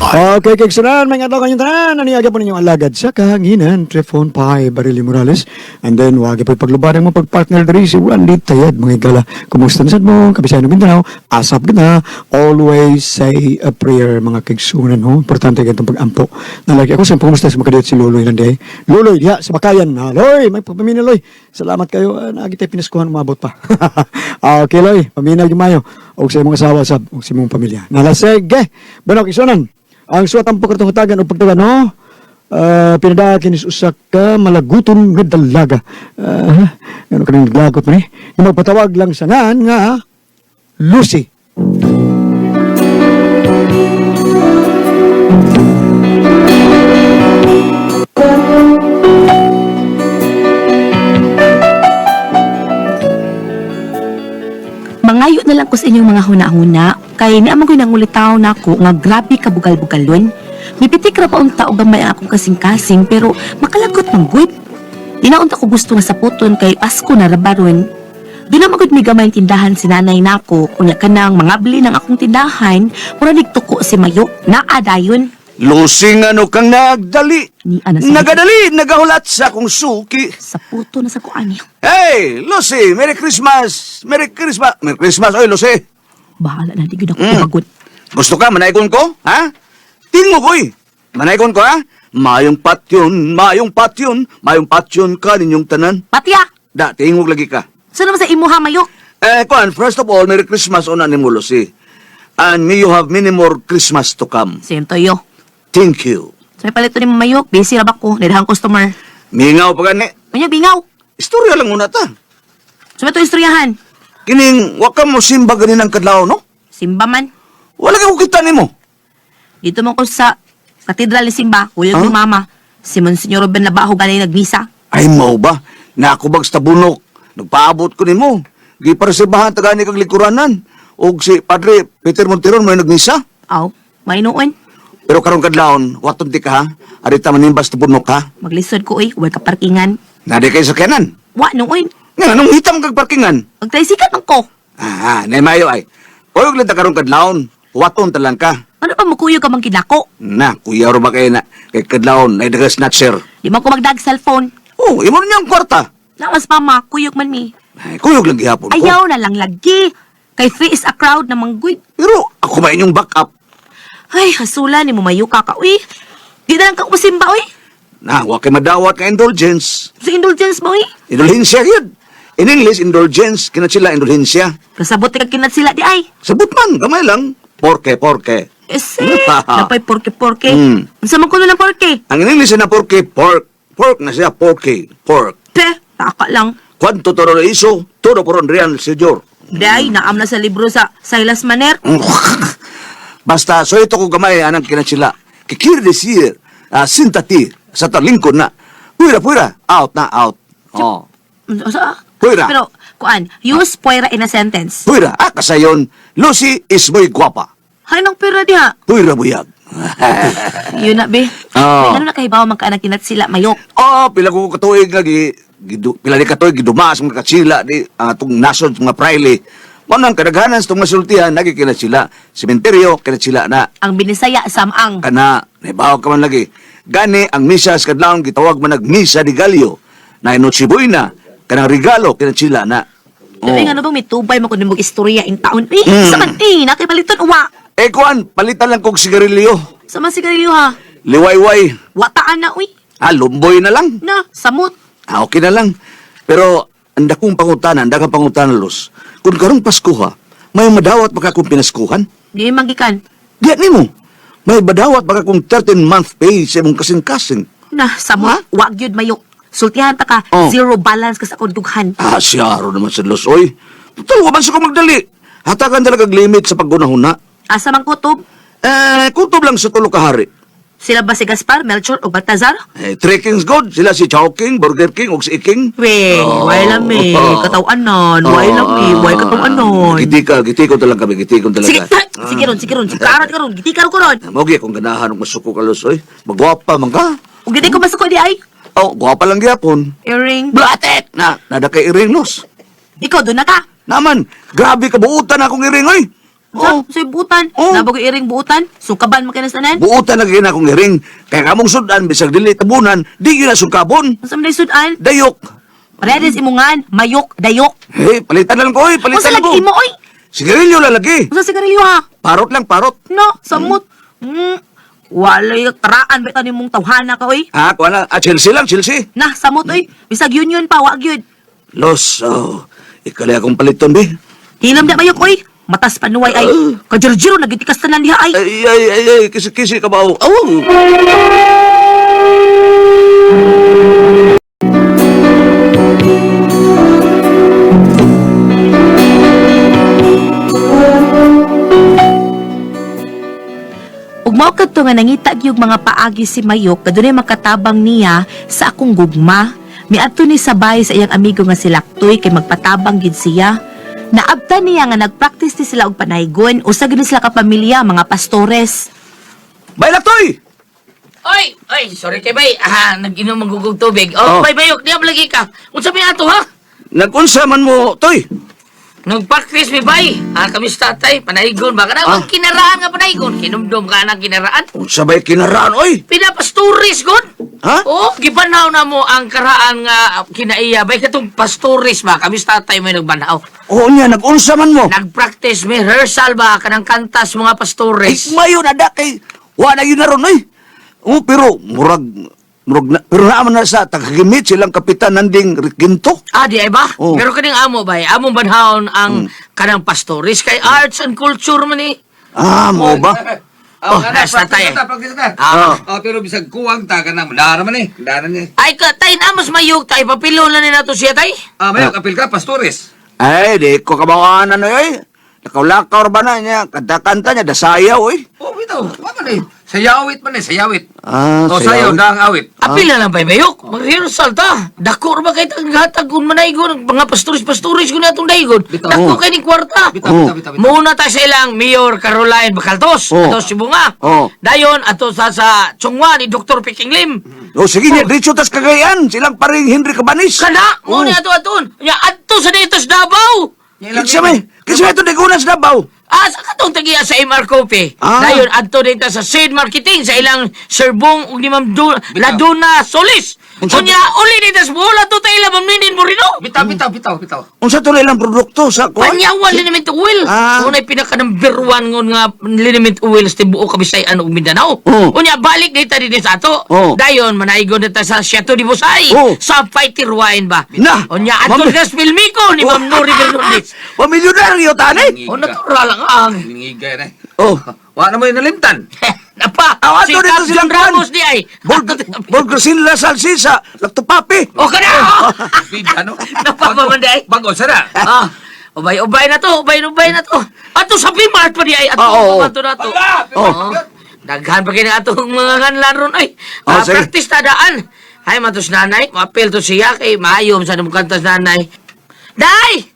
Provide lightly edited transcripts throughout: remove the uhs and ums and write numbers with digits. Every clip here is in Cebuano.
Okay, kigsunan, may adlaw kanyang tanan. Ani po ninyong alagad sa kahanginan, Trefon Pai, Barili Morales. And then, wagi po'y paglubaran mo pagpartner diri si Randy Tayad, mga igala. Kumusta na sad mo? Kabisayan ng Mindanao, asap gina. Always say a prayer, mga kigsunan, no? Importante ganitong pag-ampo. Nalagi ako sa kumusta sa makadiyot si Luloy nanday. Luloy, diha, sa Bakayan. Ha, Loy, may pagpamina, Loy. Salamat kayo. Naagi tayo pinaskuhan, umabot pa. Okay, Loy, paminaw yung. O sa imong asawa, sab, o sa imong pamilya. Nalasege. Bueno, kigsunan. Ang suwat ang pagkatong hutagan o pagtagan, no? Pinadaa kinis usa ka malaguton nga dalaga. Ano kaning naglagot man eh? Yung magpatawag lang sa ngan nga Lucy. Mangayo na lang ko sa inyong mga huna-huna kay naa man ko'y nangulitaw nako nga grabe ka bugal-bugalon. Mipitik ra pa unta og gamay ang akong kasing-kasing pero makalagot man gud. Di na unta ko gusto nga saputon kay Pasko na ra baron. Doon na magud may gamay tindahan si nanay nako unya kanang mga bili ng akong tindahan mura nigtuko si Mayo naa dayon. Lusing ano kang nagdali. Ni ana sa Nagadali, nagahulat sa akong suki. Saputo na sa kuan niyo. Hey, Lucy, Merry Christmas! Merry Christmas! Merry Christmas, oy, Lucy! Bahala na di gyud ako tubagod. Gusto ka, manaygon ko? Ha? Tingog, oy! Manaygon ko, ha? Mayong patyon, mayong patyon, mayong patyon ka ninyong tanan. Patya. Da, tingog lagi ka. Sino man sa imuha Mayo? Eh, kuan, first of all, Merry Christmas una ni mo, Lucy. And may you have many more Christmas to come. Same to you. Thank you. So palito ni Mayo, busy ra ba ko, nidahang customer. Mingaw pa gani. Unya bingaw. Istorya lang muna ta. So ito istoryahan. Kining, wa ka mo simba ganin ang kadlaw, no? Simba man. Wala ka kita nimo. Dito man ko sa katedral ni Simba, huyog Huh? ni mama. Si Monsignor Ruben Labajo ganay nagmisa. Ay, mau ba? Nakubag sa tabunok. Nagpaabot ko nimo. Gipareserbahan ta gani kag likuranan. Og si Padre Peter Monteron may nagmisa. Aw, may noon. Pero karon kadlawon, waton di ka ha. Arita manimbas tabunok ha. Maglisod ko oy, way ka parkingan. Nadi kay sakyanan. Wa noon. Nga nung hitam kag parkingan. Magtricycle man ko. Ah, nay mayo ay. Oyog lang ta karon kadlawon. Waton ta lang ka. Ano pa mukuyog ka man kinako? Na, kuya ro ba kay na kay kadlawon nay daga snatcher. Di man ko magdag cellphone. Oh, imo niyang kwarta. Lawas mama, kuyog man mi. Ay, kuyog lang gihapon ko. Ayaw na lang lagi. Kay three is a crowd na mangguy. Pero ako ba inyong backup? Ay, hasula ni mo mayo ka ka, uy. Di na lang ka kusimba, uy. Na, wa kay madawat nga indulgence. Sa indulgence mo, uy. Indulhensya yun. In English, indulgence. Kina sila indulhensya. Kasabot ka kinat sila di ay. Sabot man, gamay lang. Porke, porke. Ese, napay porke-porke. Unsa man kuno ng porke? Ang in English na porke, pork. Pork na siya, porke, pork. Pe, taka lang. Quanto toro iso, todo por un real, señor. Day, naam na sa libro sa Silas Maner. Basta, so ito ko gamay, anang kina sila. Kikir decir, sintati, sa talingkod na. Puira, puira, out na, out. Oh. Sa, Puwera. Pero, kuan, use puwera in a sentence. Puira, kasayon, Lucy is muy guapa. Hay nang pera diha. Puira buyag. Yun na, be. Oo. May ano na kahibaw man kaanak kinat sila, mayok. Oh, pila ko katuig nga gi, pila ni katuig gidumas mga katsila di ang atong nasod mga praile. Mao nang kadaghanan sa itong masultihan nagi kina sila sementeryo kina sila na Ang binisaya, samang. kana nahibaw ka man lagi. Gani ang misa sa kadlawon gitawag man nag misa di Galio na Noche na kanang regalo kina sila na. Oh. Oh. Ano bang may tubay mo kung istorya in taon? Eh, sa man, eh, nakipaliton, uwa. Eh kuan, palitan lang kog sigarilyo. Sa man sigarilyo, ha? Liwayway. Wataan na, uy. Ah, lumboy na lang. Na, samot. Ah, okay na lang. Pero, ang dakong pangutana, ang dakong pangutana, Luz. Kung karong Pasko ha, may madawat baka kung pinaskuhan? Di magikan. Diyan nimo. May badawat baka kung 13-month pay sa imong kasing-kasing. Na, samot. Ha? Wag yun, mayok. Sultihan ta ka, Oh. zero balance ka sa akong dughan. Ah, siyaro naman sa Luz, oy. Total, wa man sa ko magdali. Hatagan talaga limit sa paggunahuna. Asa man kutob? Eh, kutob lang sa tulo kahari. Sila ba si Gaspar, Melchor o Baltazar? Eh, Three Kings God, sila si Chow King, Burger King, ug si Iking. We, Oh. way lang me. Katawanan, way lang me, way katawanan. Gitika, gitiko talaga kami, gitiko talaga. Sige, sige ron, sige ron. Sige karon karon, giti karon karon. Mo gyud kung ganahan og masuko ka Luz, oy. Magwapa man ka. Ug giti ko masuko di ay. Oh, gwapa lang gyapon. Earring. Blatek! Na, nada kay iring, Luz. Ikaw doon na ka. Naman, grabe kabuutan akong iring, oy. Sa, Oh. sa buutan. Oh. Nabago iring buutan. Sungkaban man kay na sanan. Buutan na gyud akong iring. Kaya kamong sudan bisag dili tabunan, di gyud na sungkabon. Unsa man day sudan? Dayok. Paredes imungan, mayok, dayok. Hey, palitan na lang ko, oy, Unsa palitan lagi ko. imo oy? Sigarilyo lang lagi. Unsa sigarilyo ha? Parot lang, parot. No, samot. Walay taraan ba tani mong tawhana ka oy? Ah, kuha na. Ah, Chelsea lang, Chelsea. Nah, samot oy. Bisag union pa wa gyud. Los, oh. Ikalay akong paliton, be. Hilom na mayok oy. Matas panuway ay. Kajirjiro nagitikas tanan diha ay. Ay, ay, ay, ay, kisi-kisi ka ba? Oh. Aw. Ug mao kadto nga nangita gyud mga paagi si Mayok kadunay makatabang niya sa akong gugma. Miadto ni sabay sa iyang amigo nga si Laktoy kay magpatabang gid siya. Naabtan niya nga nagpractice ni sila og panaygon, usa gid ni sila ka pamilya, mga pastores. Bay, Laktoy! Oy, oy, sorry kay bay. Ah, nag-inom ang gugog tubig. Oh, Oh. bay bayok, diya lagi ka. Unsa may ato ha? Nagunsa man mo, Toy? Nagpractice mi bay. Ah, kami sa tatay, panaygon ba kana? Ah. Ah. Kinaraan nga panaygon. Kinumdum ka na kinaraan. Unsa ba'y kinaraan, oy? Pinapastoris god. Ha? Oh, gibanhaw na mo ang karaan nga kinaiya bay katong pastoris ba kami sa tatay may nagbanhaw. Oo niya, nagunsa man mo. Nagpractice mi rehearsal ba kanang kantas mga Ay, pastores. mayo na da kay wa na yun na ron, oy. Oo, pero murag murag na, pero naaman na sa tagagimit silang kapitan nanding Riquinto. Ah, di ay ba? Oh. Pero kaning amo bay, among banhawon ang kanang pastores kay arts and culture man ni. Ah, mo ba? Oh, nasa tayo. Practice na. Ah. Oh, pero bisag kuwang ta kanang dara man eh. Dara ni. Ay ka, tay na mas mayog tay papilo na ni nato siya tay. Ah, mayo kapil ka pastores. Ay, di ko kabawanan oy. Lakaw-lakaw ba na niya? Kanta-kanta niya, dasayaw, oy. Oh, bitaw. Wa man eh. Sayawit man eh, sayawit. Ah, Oh, sayaw sayawit. daang awit. Apil na lang bay mayok, mag-rehearsal ta. Dako ra ba kay taghatag kun manaygon mga pastores-pastores kun atong daygon. Bitaw. Dako kay ni kwarta. Bitaw, Oh. bitaw, bitaw, bitaw. Muna ta sa ilang Mayor Caroline Bacaltos, Oh. ato si Bunga. Oh. Dayon ato sa Chongwa ni Dr. Peking Lim. Oh, sige niya, diretso tas Cagayan. Silang paring Henry Cabanis. Kana Oh. mo ni ato aton. Nya adto sa dito sa Davao. Kinsa may? Kinsa may ito digunan sa Davao? Ah, sa katong tagiya sa MR Coffee. Ah. Dayon adto dito sa Seed Marketing sa ilang Sir Bong ug ni Ma'am Laduna Solis. Unsa- Unya uli dito sa Bohol adto ta ila Ma'am Ninin Moreno. Bitaw, bitaw, bitaw, bitaw. Unsa to na ilang produkto sa kuwan? Panyawan liniment oil. Ah. Unay pinaka number one ngon nga liniment oil sa tibuok Kabisayan ug Mindanao. Oh. Unya balik dito dinhi sa ato. Oh. Dayon manaigon dito sa Chateau de Busay. Oh. Sa Fighter Wine ba. Na. Unya adto Ma'am- sa Filmico ni Ma'am Nori Bernardes. Pamilyonaryo tani. O natural lang ang Ningigay na eh. Oh. Wa na mo yung nalimtan. Napa, Aw, si ato dito Cap silang John Ramos di ay. Bolgrasilla Salsisa, Laktupapi. O kana! Bida, no? Napa ba man di ay? Bago sa na. Ah, ubay-ubay na to, ubay-ubay na to. Ato sa Pimart pa di ay, ato Ah, oo, oo. ato na to. Oh. Oo. Daghan pa kini atong mga nganlan ron ay. Oh, Ah, sige. practice ta daan. Ay matos nanay, mapil to siya kay maayo sa nung kantas nanay. Day!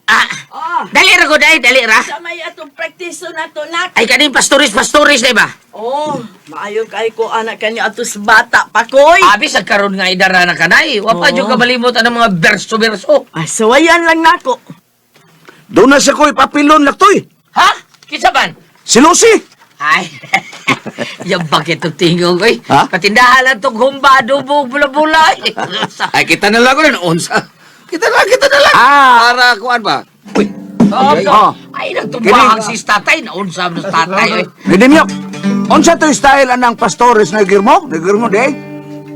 Ah, dali ra ko day, dali ra. Sa may atong practice na to nak. Ay kaning pastores pastores di ba? Oh, maayo kay ko anak kanyo ato sa bata pa koy. Abi sa karon nga idara na kanay. Wa pa jud kabalimot ang mga berso-berso. Ay, sawayan lang nako. Doon na siya ko'y papilon laktoy. Ha? Kinsa man? Si Lucy. Ay, yung bakit itong tingog, oy. Ha? Patindahan lang itong humba, adobo, bula-bula. eh. Ay, kita na lang ko rin. Unsa. Kita na lang, kita na lang. Ah. Para kuan ba? Uy. Oh, Oh. Ay, nagtumbahang si tatay. Naunsa mo sa tatay, oy. Nidimyok. Unsa to style anang pastores na girmo? Nagirmo di?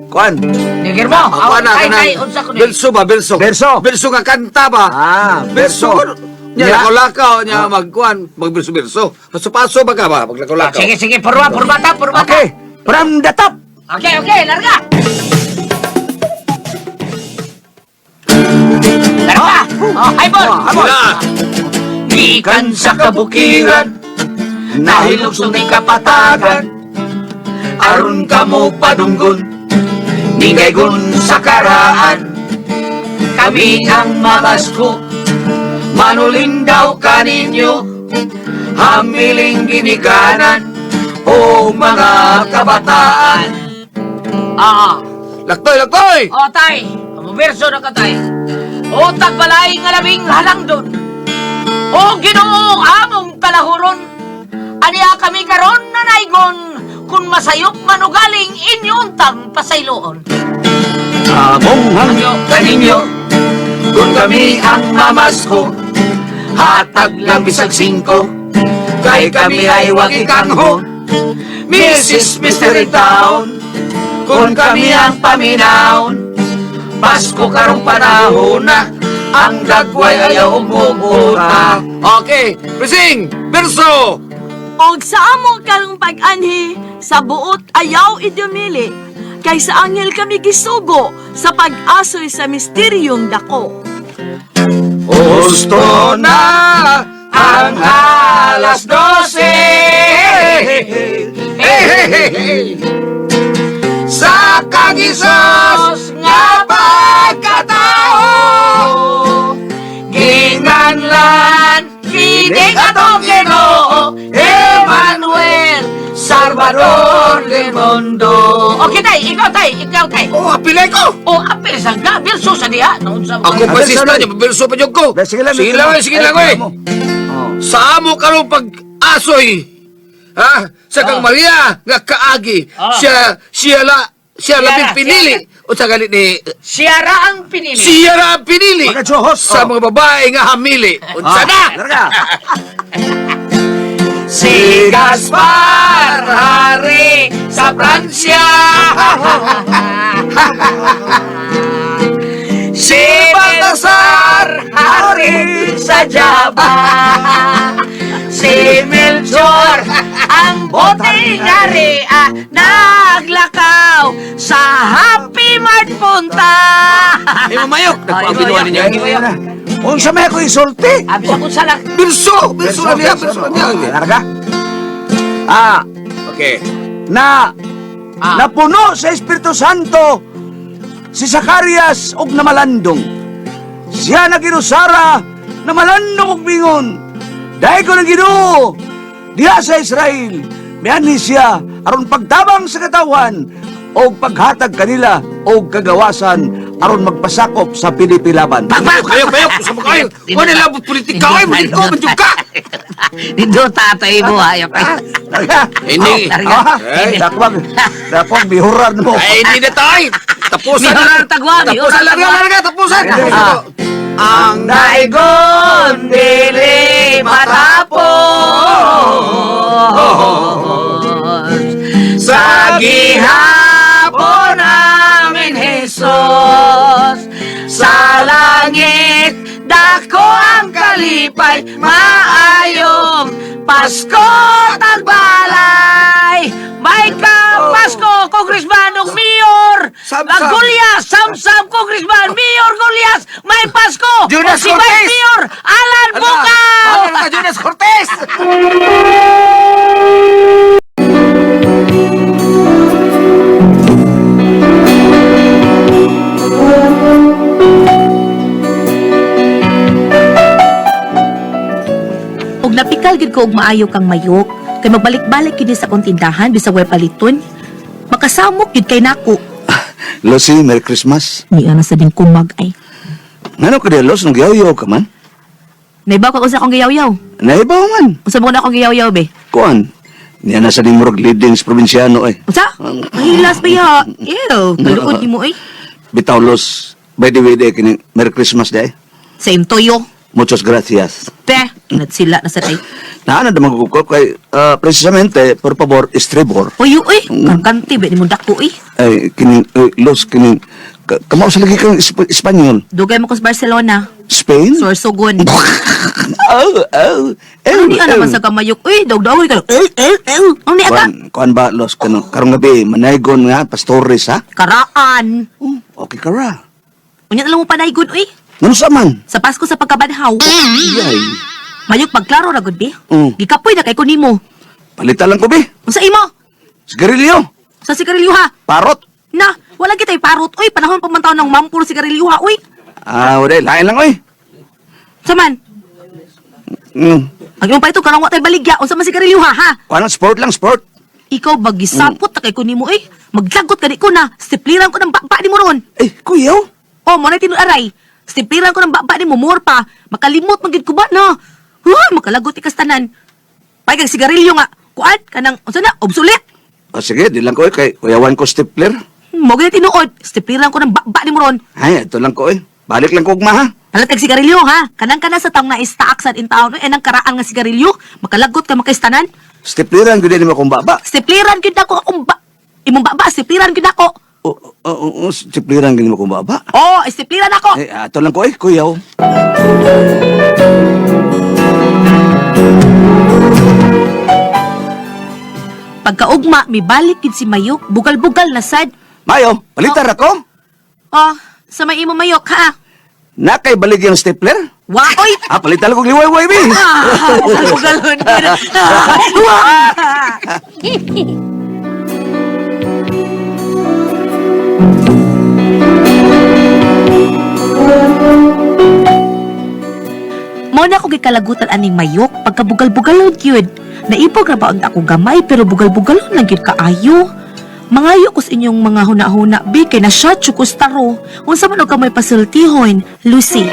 Kuan. Nigir mo, Kuan na ay, kanang ay, unsa ko ni. Belso ba, belso. Berso. Belso nga kanta ba? Ah, Berso. berso. Nya Nya. lakaw-lakaw nya magkuan, magberso-berso. Paso-paso ba ka ba? Maglakaw-lakaw. Sige, sige, purwa, purwa ta, purwa ta. Okay. From the top. Okay, okay, larga. Larga. Oh, highball. Habol. Gikan sa kabukiran, Nahilog ni kapatagan. Aron ka mo padunggon. Ningaygon sa karaan. Kami ang mabasko, Manulindaw kaninyo. Hamiling ginikanan. O mga kabataan. Ah, Laktoy, laktoy. O tay, muberso na ka tay. O tagbalay nga labing halang doon. O Ginoo among kalahuron. Aniya kami karon nanaygon, kung masayop man o galing inyong tang pasayloon. Among hangyo kaninyo, kung kami ang mamasko, hatag lang bisag singko, kay kami ay wag ikangho. Mrs. Mystery Town, kung kami ang paminaon, Pasko karong panahon na, ang dagway ayaw umuguta. Okay, Prising, berso. Og sa amo karong pag-anhi, sa buot ayaw idumili, kay sa anghel kami gisugo sa pag-asoy sa misteryong dako. Gusto na ang 12:00. Hey, hey, hey, hey. Sa kagisos nga pagkatao, ginganlan Kini atong Ginoo, Emmanuel, Salvador del mundo. Okay, tay, ikaw tay, ikaw tay. Oh, apilay ko. O, apil sa gabil so sa diha. Noon sa Ako pa sista niya, berso pa jud ko. Sige lang, Sige lang, sige lang, eh. Sa amo karong pag-asoy. Ha? Sa kang Maria nga kaagi. Siya siya la siya Siya labing ra, pinili. O sa galit ni Siya ra ang pinili. siya ra ang pinili. Pagka-host, Sa oh. mga babae nga hamili. Unsa na? Larga. Si Gaspar hari sa Pransya. Si Baltasar hari sa Java. Si Melchor ang buting ari ah, naglakaw sa Happy Mart punta. Ay, mamayok. Nagpabinuan ninyo. Unsa may ako isulti? Abi sa kung salak. Berso! Berso na niya! Berso na niya! Larga. Ah, Okay. na napuno sa Espiritu Santo si Zacarias og namalandong. Siya na ginusara namalandong og bingon. Dahil ko ng Ginoo diha sa Israel, mianhi siya aron pagtabang sa katawan og paghatag kanila og kagawasan aron magpasakop sa Pilipilaban. Payok, payok, payok! Sa mga kayo! Wala labot politika ay! Maliko, manjug ka! Dito tatay mo ayok. Hindi. Larga. Eh, dakwag, dakwag bihuran mo. Ay, hindi na tayo! Tapusan na! Mihorar tagwa, Tapusan, mihorar larga, tagwa. larga! Tapusan! Ang Daigon dili matapos sa gihapon namin Jesus sa langit dako ang kalipay maayong Pasko tagbalay may ka Pasko Congressman ug Mayor Samsam. Gulyas Samsam Congressman Mayor Gulyas may Pasko Jonas ug si Vice Cortez. Mayor Alan Bukaw Ano ka, Jonas Cortez! Og napikal gid ko og maayo kang mayok kay magbalik-balik kini sa akong tindahan bisag way paliton. Makasamok gid kay nako. Lucy, Merry Christmas. Niya na sa din kumag ay. Ngano ka di, Los? Nung giyaw ka man? Naibaw ka unsa akong giyaw-yaw. Naibaw man. Unsa mo na akong giyaw-yaw be? Kuan, niya na sa nimurag leading sa probinsyano eh. Unsa? Mahilas ba ya? Ew, kaluod nimo eh. Bitaw, Los. By the way, day, kini, Merry Christmas day. Same toyo. Muchas gracias. Pe, kinat sila na sa day. Naana na ko kay, precisamente, por favor, estribor. Oyo oy, kangkanti be nimo dako eh. Ay, kining, Los, kining, kamao sa lagi kang Espanyol. Dugay mo ko sa Barcelona. Spain? Sorsogon. Oh, oh. Eh, Ano ni naman sa kamayok? Uy, dawg-dawg ka. Eh, eh, eh. Ano ni aka? Kuan, kuan ba, Los, kanong, karong gabi, manaygon nga, pastores, ha? Karaan. Oh, okay ka ra. Unya na lang mo panaygon, uy. Ngano sa man? Sa Pasko sa pagkabanhaw. Yay. Mayok pagklaro ra gud bi. Mm. Gikapoy na kay ko nimo. Palita lang ko, be. Unsa imo? Sigarilyo. Sa sigarilyo ha. Parot. Na, wala kitay parot. Uy, panahon pa man taon ng mampuro sigarilyo ha, uy. Ah, wala, lain lang, oy. Sa man? Ang imong pa ito karong wa tay baligya. Unsa man sigarilyo ha, ha? Kuan lang, sport lang, sport. Ikaw ba gisapot na kay ko nimo eh. Maglagot ka di ko na. Stipliran ko ng baba nimo ron. Eh, kuyaw. Oh, mo na tinuaray. Stipliran ko ng baba nimo more pa. Makalimot man gid ko ba no? Huy, makalagot ikas tanan. Pay kag sigarilyo nga kuan kanang unsa na obsolete. O sige, di lang ko eh, kay kuyawan ko stapler. Mo gani tinuod, stipliran ko ng baba ni mo ron. Ay, ito lang ko eh. Balik lang ko ugma ha. Palit kag sigarilyo ha. Kanang kana sa taong naistaak sad in taon eh nang karaan nga sigarilyo, makalagot ka makaistanan. Stapleran gyud ni mo kung baba. Stipliran gyud ako akong ba imong baba, stipliran gyud ako. O, o, o, o, stapleran gyud mo kung baba. Oh, stipliran ako. Eh, ato lang ko eh, kuyaw. Pagkaugma, mibalik gid si Mayok, bugal-bugal na sad. Mayo, palitar ako. Oh, sa may imo Mayok ha. Nakay balik yung stapler. Waoy. Ah, palitan ko liwayway bi. Ah, bugal-bugalon. Ah, wah! Mo na ko gikalagutan aning mayok pagkabugal-bugalon gyud. Naipog ra ba unta ako gamay pero bugal-bugalon lang gyud kaayo. Mangayo ko sa inyong mga huna-huna bi kay na shot ko taro. Unsa man og kamay pasultihon, Lucy.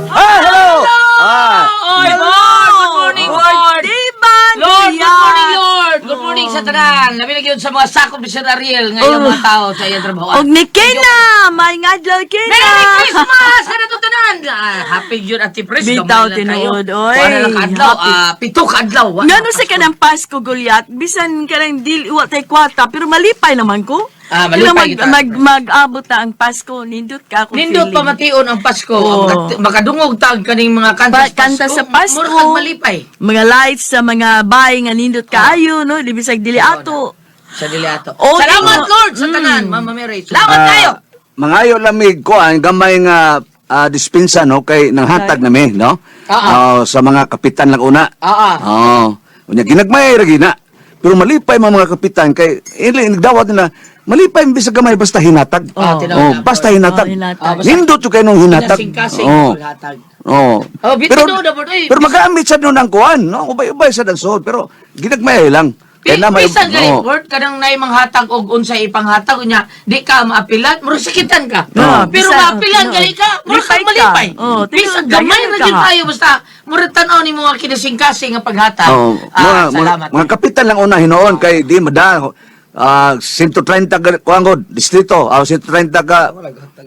Ah, hello. Ah, Oy, Lord! Good morning, Lord! Diba, Lord, good Julian? morning, Lord! Good morning sa tanan! Labi na gyud sa mga sakop ni Sir Ariel ngayong mga tao sa iyang trabaho. Og ni Kina, may ngadlaw Kina. Merry Christmas! Kana to tanan! Ah, happy gyud at Pres. Bitaw tinuod, oy. Wala lang kaadlaw, Happy. ah, pito kaadlaw. Wa Ngano na sa kanang Pasko Goliath, bisan kanang dili wa tay kwarta pero malipay naman ko. Ah, malipay Kaya mag, kita. mag mag-abot na ang Pasko, nindot ka ako Nindot feeling. pamation ang Pasko. Oo. Makadungog tag kaning mga kanta Pa- kanta sa Pasko. Mura kag malipay. Mga lights sa mga bahay nga nindot kaayo no, di bisag dili ato. Sa dili ato. Oo, Salamat tingo. Lord sa tanan, Mama Mary. Salamat ah, kayo. Mangayo lamig ko ang gamay nga dispensa no kay nanghatag nami no. Ah, Oh, sa mga kapitan lang una. Ah, Oh, unya ginagmay ra gina. Pero malipay mga mga kapitan kay ili nagdawat nila malipay bisag gamay basta hinatag. Ah, tinawag Oh, na, basta Lord. hinatag. Oh, hinatag. Ah, basta- Nindot jud kay nung hinatag. Kasing-kasing Oh. hatag. Oh. Oh, bitin pero, doon na, Lord. Ay, pero magamit sad nun ang kuan, no? Ubay-ubay sad ang suod, pero ginagmay lang. Kay na may Bisan gani, oh. Lord, kanang naay manghatag og unsay ipanghatag unya, di ka maapilan, mura sakitan ka. Oo, Pero bisan, maapilan oh, gali ka, mura lipay kang ka. malipay. Oo, Bisan tinuod, gamay ganyan ra ka, gyud ha. tayo basta mura tan-aw nimo nga kinasingkasing nga paghatag. Oh, Ah, mga, mga, salamat. mga kapitan lang una hinuon kay di mada 130 ka kuan ko distrito, 130 ka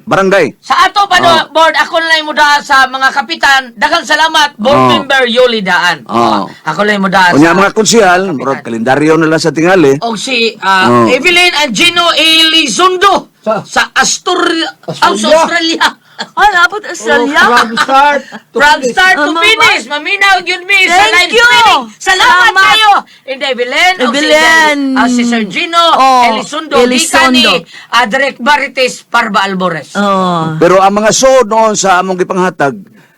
barangay. Sa ato pa no, board, ako na lang mo daan sa mga kapitan. Daghang salamat, board Oh. member Yoli Daan. Oh. Ako lang mo daan Unya sa mga konsehal, murag kalendaryo na lang sa tingali. og si Oh. Evelyn and Gino Elizondo sa Astur sa Australia. Ay, abot Australia. From start to From finish. start to Mama. finish, maminaw gyud mi sa Thank live you. streaming. Salamat Salamat. kayo. Inday Evelyn, og si Evelyn. Si Sir Gino Oh, Elizondo, gikan ni Elizondo. Direk Marites Parba Albores. Oh. Pero ang mga suod noon sa among gipanghatag,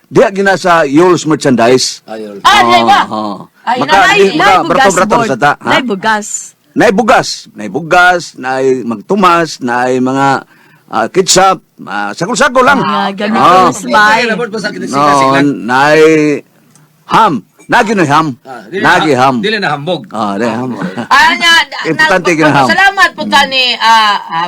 diha gina sa Yule's merchandise. Ayol. Ah, di ba? Oh, oh. Ay, Maka, nanay, di, maka, Nay bugas brato-brato board. sa ta. Ha? Nay bugas. Nay bugas, nay bugas, nay magtumas, nay mga ketchup, sagol-sagol lang. Mga ganito Oh. sa bahay. Kaya na, board, basta kinasing-kasing No, lang. nay ham. Nagi no ham. Ah, dili Nagi na- ham. Dili na hambog. Ah, di ham. Ah, nga, Importante ginaham. Salamat po ta ni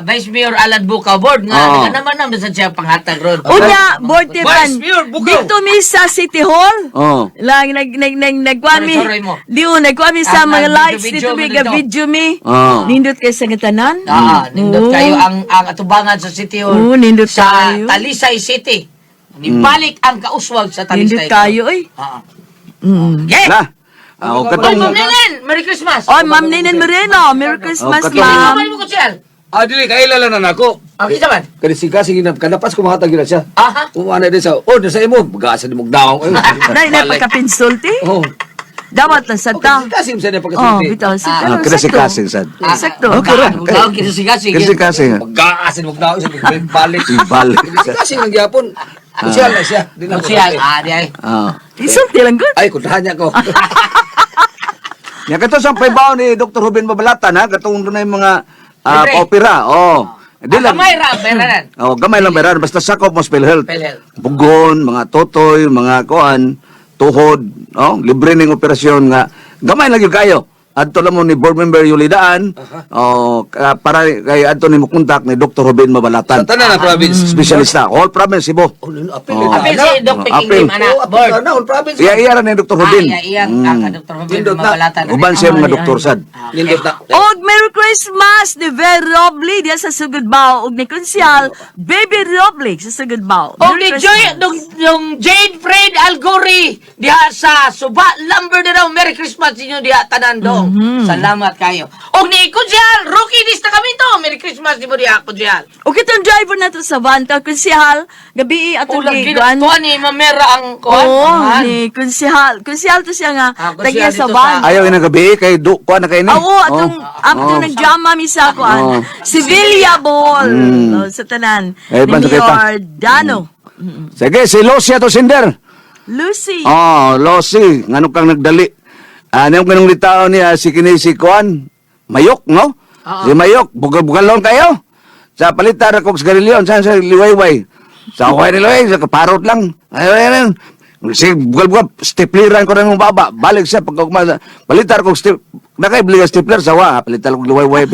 Vice Mayor Alan Bukaw Board nga Oo. oh. naman naman sa siya panghatag ron. Unya, board Vice Tiban. Mayor Bukaw. Dito mi sa City Hall. Oh. Lang nag nag nag nagkwami. Sorry, sorry mo. Di nagkwami sa Ah, mga nag- lights video dito mi mo ga dito. video mi. Oh. Nindot kay sa tanan. Ah, nindot Oo. kayo ang atubangan sa City Hall. Oo, nindot sa kayo. Talisay City. Nibalik ang kauswag sa Talisay. Nindot kayo oy. Ah. Yeah. Na. Ah, o Oy, katong Ma'am Nenen, Merry Christmas. Oy, Ma'am Nenen Moreno, Merry Christmas, Oh, katong- ma'am. Ma'am mo ko siya. Ah, dili kaila lang na nako. Ah, kita man. Kasing-kasing na kanapas ko mahatag yun na siya. Aha. Umana din sa, oh, nasa imo, gasa ni mugdaong. Nay nay pagkapinsulti. Oh. Dawat lang sa ta. Kasing sa niya Oh, pagkasulti. bitaw sa Ah, kasi sad. Sakto. Okay ra. Ah, kinasing-kasing. Kasi. Magasin mugdaong sa balik. Ibalik. Kasing lang gyapon. Kusyal na siya. Di na ko Siya, ah, di ay. Ah. Insulti lang gud. Ay, kuntahan niya ko. Ya kato sa paybaw ni Dr. Ruben Babalatan ha, katong dunay mga Libre. opera. Oh. Di lang. Kamay ra, beranan. Oh, gamay lang beran basta sakop mo sa PhilHealth. PhilHealth. Bugon, mga totoy, mga kuan, tuhod, oh, libre ning operasyon nga gamay lang gyud kayo. Adto lang mo ni board member Yulidaan. Oh, para kay adto ni mo kontak ni Dr. Ruben Mabalatan. Sa tanan na province. Specialista. All province Cebu. Oh, no, apil. Oh. Apil si Doc Oh, Peking apil. Lim, anak, Oh, apil board. na, all province. Iya iya ra ni Dr. Ruben. Ah, iya, iya. Ah, ka Dr. Ruben Nindot na. Mabalatan. Uban siya mga Ay, doktor ay. sad. Nindot na. Og Merry Christmas ni Ver Roble diya sa Sugudbao og ni Kunsyal Baby Roble sa Sugudbao. Og Merry ni Joy, Christmas. dong Jade Fred Algori diha sa Suba Lumber na daw. Merry Christmas inyo diha tanan dong. Salamat kayo. Og ni Kudyal, Rocky Destakamento. Merry Christmas nimo diha Kudyal. Og kitong driver nato sa van ta Kunsihal gabi atong Ulag giguan. ginatuan ni Mamera ang kuan. Oo, Kuan. ni Kunsihal. Kunsihal to siya nga Ah, Kunsihal tagya sa dito van. Ayaw ina gabi kay do kuan na kay ni. Ah, Oo, atong Oh. atong nagjama mi sa kuan. Oh. Sevilla Ball. Oh, sa tanan. Eh, Ni ban sa kita. Mayor Dano. Sige, si Lucia to Sinder. Lucy. Oh, Lucy, ngano kang nagdali? Ano yung kanong litao niya si kini si kuan? Mayok, no? Si Mayok, bugal-bugalon kayo. Sa palitar ako sa garilyon, sa liwayway. Sa okay ni Liwayway, sa kaparot lang. Ay, ay, ay. Si bugal-bugal, stipliran ko na ng baba. Balik siya pagka palitar ko stip. Nakaibli ka stapler sa wa, palitar ko liwayway.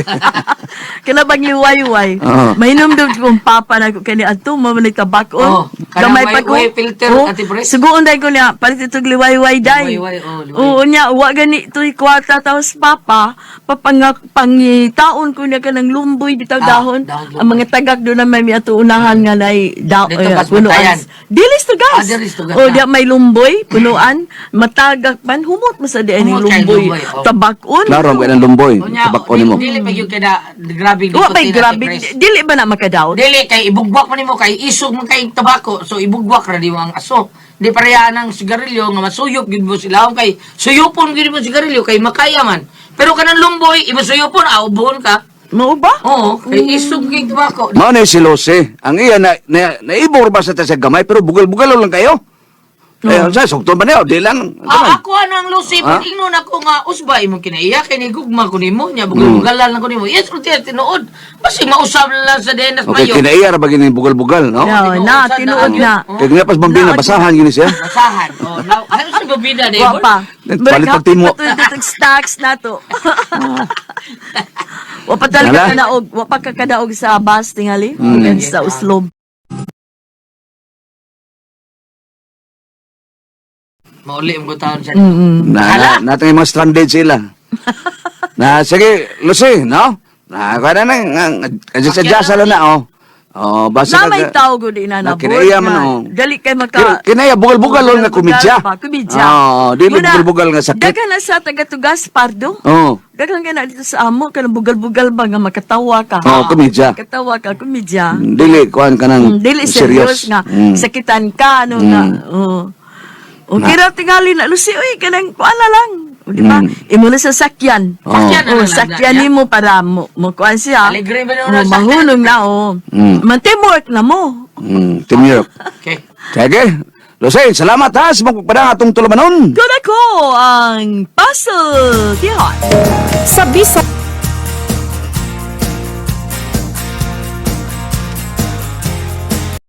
Kana bang liwayway? Oo. Mainom daw kong papa na ko kani adto mo man tabakon. Oo, kanang way- way filter, Ate Pres. Suguon dai ko niya palit itong liwayway dai. Liwayway, oo, liwayway. Oo niya wa gani to'y kwarta tapos papa papangak pangitaon ko niya kanang lumboy bitaw Ah, dahon. dahon, lumboy. Ang mga tagak do na may miato unahan nga nay da, Dito eh, gas punuan. bantayan. Dilis to gas. Ah, dilis to gas Oh, na. diya may lumboy punuan matagak man humot mo sa diay ni Humot kay lumboy. lumboy, oh. Tabakon. Klaro ang kanang lumboy. Unya, Tabakon nimo. Dili pa gyud kay na grabe Wa may nicotine, Ate grabe Pres. dili ba na makadaot? Dili kay ibugwak man nimo kay isog man kay tabako so ibugwak ra di mo ang aso. Di pareha ng sigarilyo nga masuyop gyud mo sila kay suyupon gyud mo sigarilyo kay makaya man. Pero kanang lumboy imo suyupon aubuhon ka. Mao ba? Oo, kay isog kay tabako. Mao na si Lucy. Ang iya na, na naibor ba sa ta sa gamay pero bugal-bugal lang kayo. Eh, sa sugton ba niyo? Di lang. Ah, ako ano ang Lucy, Ah? pag ingnon ako nga usba imong kinaiya kay ni gugma ko nimo nya bugal-bugalan lang ko nimo. Yes, ulti tinuod. Basi mausab na lang sa denas Okay, mayo. kinaiya ra ba gini bugal-bugal, no? No, tinuod na, sa tinuod daan. na. Kay nga pas bambina basahan gini siya. Basahan. Oh, now, ano sa babida ni? Wa pa. Palit pag timo. Patulog stocks na to. Wa pa talaga Wala. kadaog, wa pa kakadaog sa bus tingali, sa uslob. Mauli mo taon siya. Na, na natin yung mga stranded sila. Na sige, Lucy, no? Na kuha na na, adjust adjust na na oh. Oh, basta Na may tao gud ina na Na kinaiya man oh. Dali kay maka Kinaiya bugal-bugal nga komedya. Pa, komedya. Oh, dili Muna, bugal-bugal nga sakit. Daghan na sa taga-tugas pardo. Oh. Daghan ka na dito sa amo kanang bugal-bugal ba nga makatawa ka. Oh, komedya. Katawa ka komedya. Dili kuan ka nang Dili serious nga. Sakitan ka ano nga. Oo. Okay ra tingali na Lucy oy kanang kuan na lang. O, di ba? Imo na sa sakyan. Oh. Sakyan na Oh, lang, sakyan na- nimo para mo mo kuan siya. Alegre ba na Mo na sakyan? mahulong na oh. Man teamwork na mo. Teamwork. Okay. Sige. Lucy, salamat ha sa magpapadang atong tulumanon. Kuna ko ang puzzle. Tihon. Sa Bisa